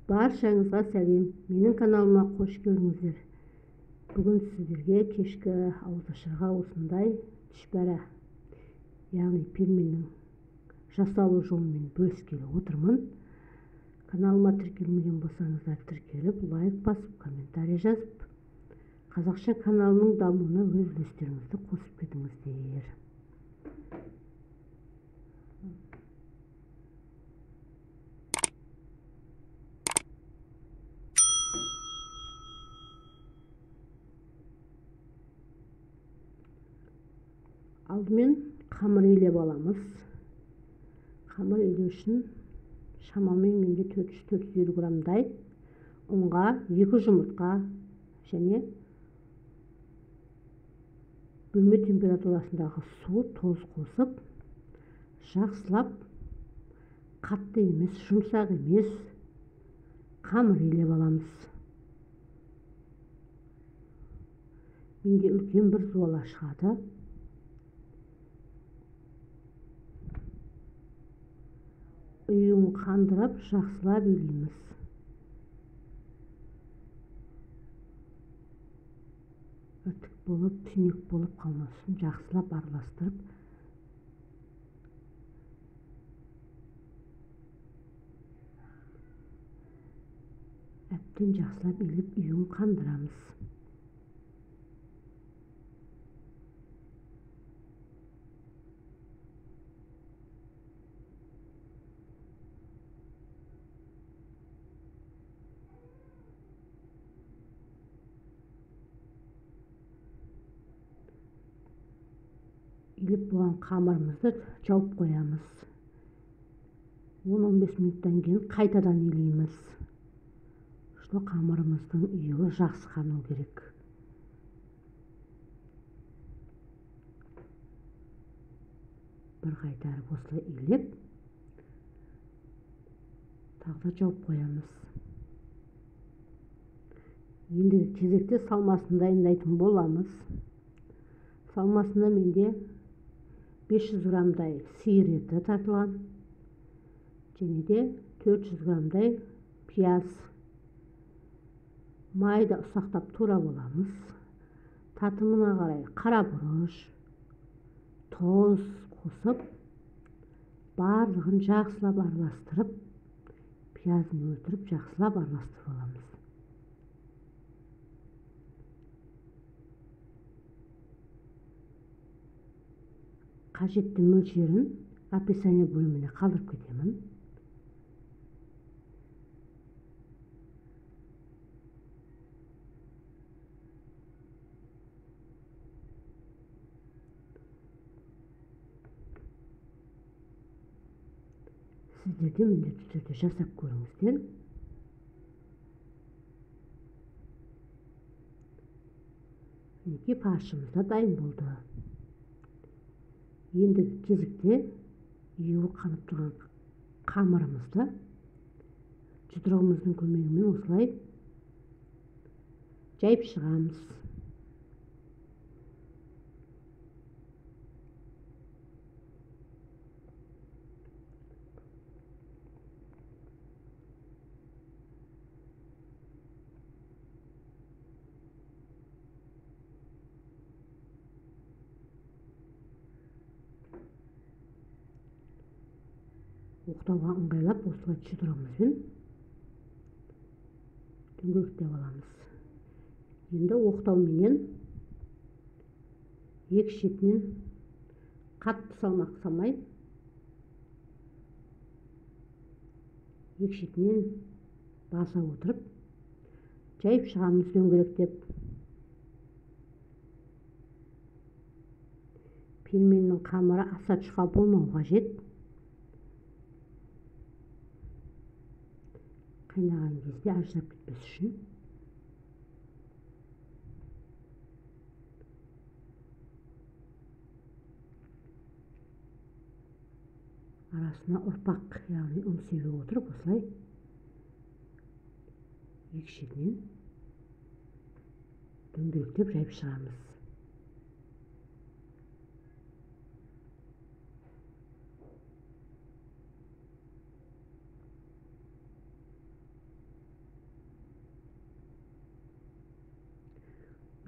Баршаңызға сәлем. Менің каналыма қош келдіңіздер. Бүгін сіздерге кешкі ауызашарға осындай түшпәрә, яғни пельменнің жасалу жолымен бөліскелі отырмын. Каналыма тіркелмеген болсаңыздар тіркеліп, лайк басып, комментарий жазып, қазақша каналының дамуына өз үлестеріңізді қосып кетіңіздер. Алдымен қамыр илеп аламыз. Қамыр илеу үшін шамамен менде 400-450 граммдай ұнға, 2 жұмыртқа және бөлме температурасындағы су, тұз қосып, жақсылап қатты емес, жұмсақ емес қамыр илеп аламыз. Менде үлкен бір зуала шығады. Ұйуын қандырып, жақсылап илейміз. Іртік болып, түйнек болып қалмасын, жақсылап араластырып, әбден жақсылап илеп, ұйуын қандырамыз. Илеп болған қамырымызды жауып қоямыз. 10-15 минуттан кейін қайтадан илейміз. Что қамырымыздың иығы жақсы қану керек. Бір қайтарып осылай илеп, тағы да жауып қоямыз. Ендігі кезекте салмасын дайындайтын боламыз. Салмасында менде 500 граммдай сиыр еті тартылған, және де 400 граммдай пияз. Майда ұсақтап турап аламыз. Татымына қарай қара бұрыш, тұз қосып, барлығын жақсылап араластырып, пиязын өлтіріп жақсылап араластырып аламыз. Қажетті мөлшерін описание бөліміне қалдырып кетемін. Сіздер де міндетті түрде жасап көріңіздер. Мінекей фаршымыз да дайын болды. Ендігі кезекте иығы қанып тұрған қамырымызды жұдырығымыздың көмегімен осылай жайып шығамыз. Оқтауға ыңғайлап осылай жұдырығымызбен дөңгелектеп аламыз. Енді оқтауменен екі шетінен қатты салмақ салмай, екі шетінен баса отырып жайып шығамыз дөңгелектеп. Пельменнің қамыры аса жұқа болмау қажет. Қайнаған кезде ажырап кетпес үшін. Арасына ұрпақ, яғни ұн себе отырып, осылай екі шетінен дөңгелектеп жайып шығамыз.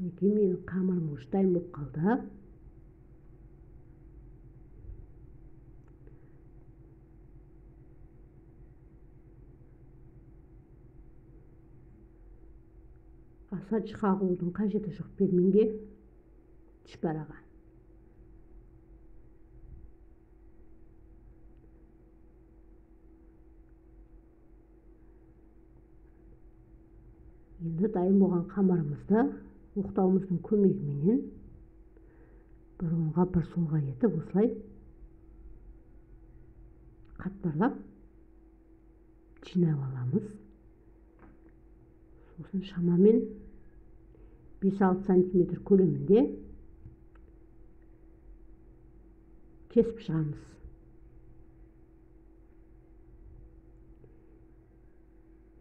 Мінекей менің қамырым уже дайын болып қалды. Аса жұқа қылудың қажеті жоқ пельменге, түшпараға. Енді дайын болған қамырымызды оқтауымыздың көмегіменен бір оңға бір солға етіп осылай қатпарлап жинап аламыз. Сосын шамамен 5-6 сантиметр көлемінде кесіп шығамыз.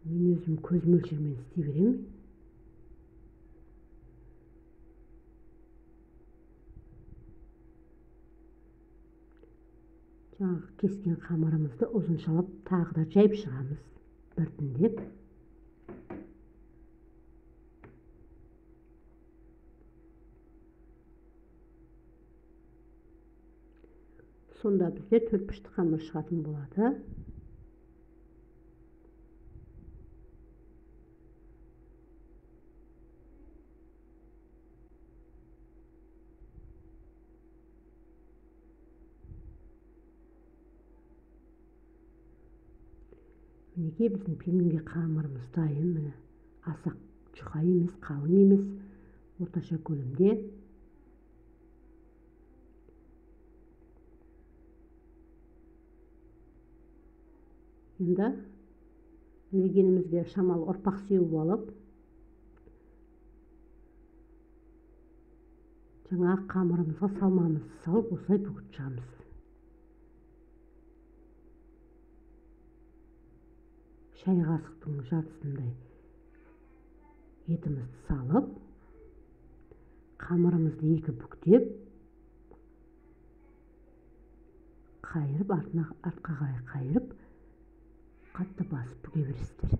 Мен өзім көз мөлшермен істей беремін. Жаңағы кескен қамырымызды ұзыншалап тағы да жайып шығамыз біртіндеп. Сонда бізде төрт бұрышты қамыр шығатын болады. Мінекей біздің пельменге қамырымыз дайын. Міне аса жұқа емес, қалың емес, орташа көлемде. Енді легенімізге шамалы ұрпақ сеуіп алып, жаңағы қамырымызға салмамызды салып осылай бүгіп шығамыз. Шай қасықтың жартысындай етімізді салып, қамырымызды екі бүктеп, қайырып, артқа қарай қайырып, қатты басып бүге бересіздер.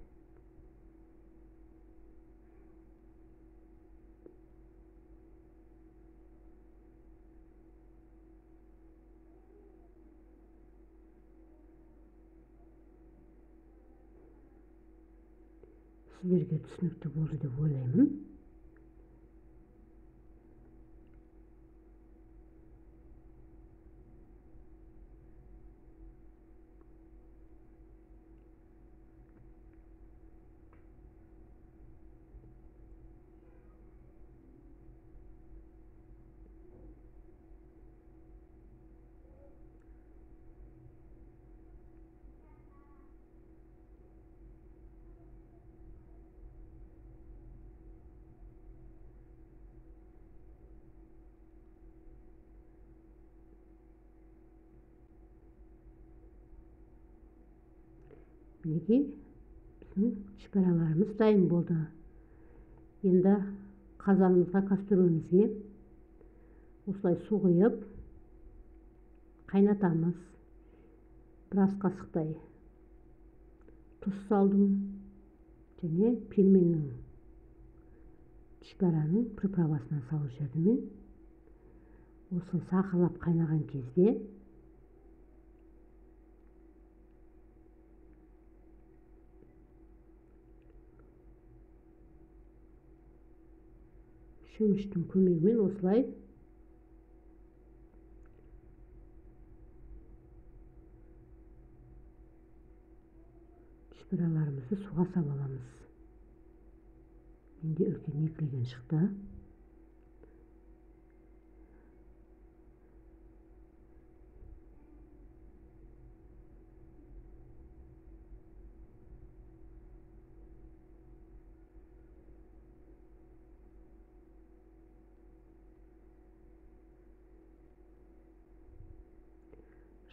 Сіздерге түсінікті болды деп ойлаймын. Мінекей біздің түшпәраларымыз дайын болды. Енді қазанымызға, кастрюлімізге осылай су құйып қайнатамыз. Бір ас қасықтай тұз салдым және пельменнің, түшпәраның приправасынан салып жібердім мен. Осылай сақырлап қайнаған кезде шөміштің көмегімен осылай түшпәраларымызды суға салып аламыз. Менде үлкен екілеген шықты.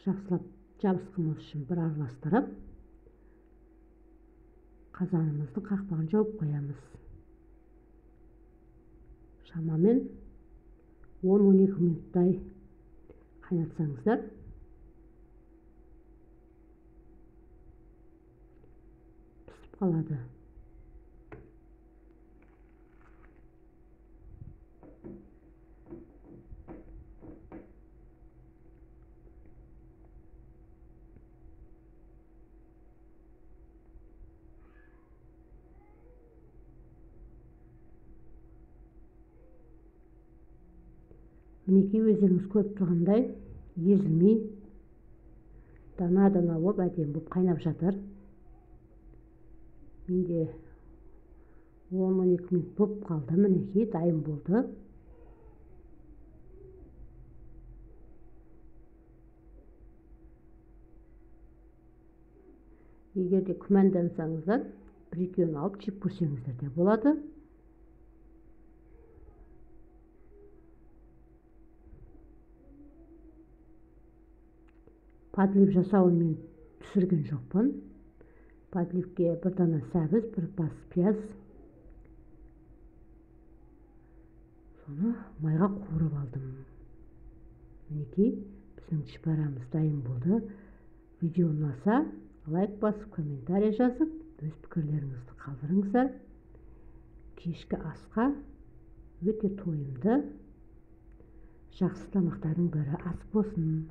Жақсылап жабысқымыз үшін бір араластырып, қазанымыздың қақпағын жауып қоямыз. Шамамен 10-12 минуттай қайнатсаңыздар, пісіп қалады. Мінекей, өздеріңіз көріп тұрғандай, езілмей дана-дана болып, әдемі болып қайнап жатыр. Менде 10-12 минут болып қалды. Мінекей, дайын болды. Егер де күмәндансаңыздар, бір екеуін алып жеп көрсеңіздер де болады. Подлив жасауын мен түсірген жоқпын. Подливке бір дана сәбіз, бір бас пияз. Соны майға қуырып алдым. Мінекей, біздің тұшпарамыз дайын болды. Видео ұнаса, лайк басып, комментарий жазып, өз пікірлеріңізді қалдырыңыздар. Кешкі асқа өте тойымды, жақсы тамақтардың бірі. Ас болсын.